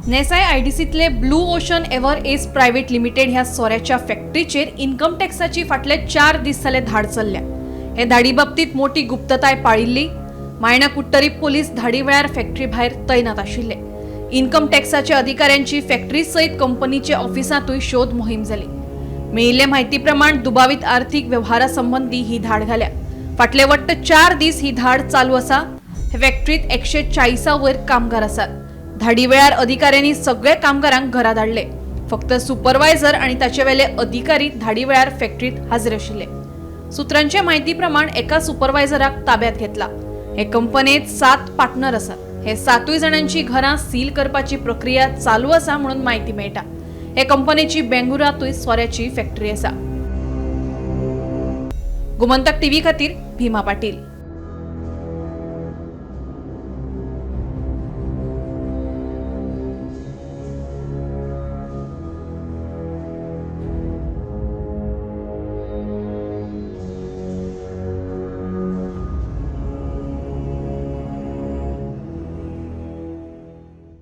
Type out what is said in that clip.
नेसाय आयडीसींतले blue ocean ever ace private limited ह्या सोऱ्याच्या फॅक्टरीचेर income टॅक्साची फाटले 4 दीस जाले धाड चल्ल्या. हे धाडी बाबतीत मोठी गुप्तताय पाळिल्ली. मायणा कुडटरी पोलीस धाडी वेळार फॅक्टरी भायर तैनात आशिल्ले. इन्कम टॅक्साच्या अधिकाऱ्यांची फॅक्टरी सयत कंपनीच्या ऑफिसांतूय शोध मोहीम जाली. मेळिल्ले म्हायती प्रमाण दुबावीत आर्थीक व्यवहारा संबंदी ही धाड घाल्या. फाटले वट्ट 4 दीस ही धाड चालू आसा. हे फॅक्टरीत 140 वयर कामगार आसात. धाडी वेळार अधिकाऱ्यांनी सगळे कामगारांक घरा धाडले. फक्त सुपरवायझर आनी ताचे वेले अधिकारी धाडी वेळार फॅक्टरीत हाजीर आशिल्ले. सुत्रांचे म्हायती प्रमाण एका सुपरवायझराक ताब्यात घेतला. हे कंपनीत 7 पार्टनर आसात. हे 7 जाणांची घरां सील करपाची प्रक्रिया चालू आसा म्हणून म्हायती मेळटा. हे कंपनीची बेंगळुरातूय सोऱ्याची फॅक्टरी आसा. गोमंतक टीव्ही खातीर भीमा पाटील.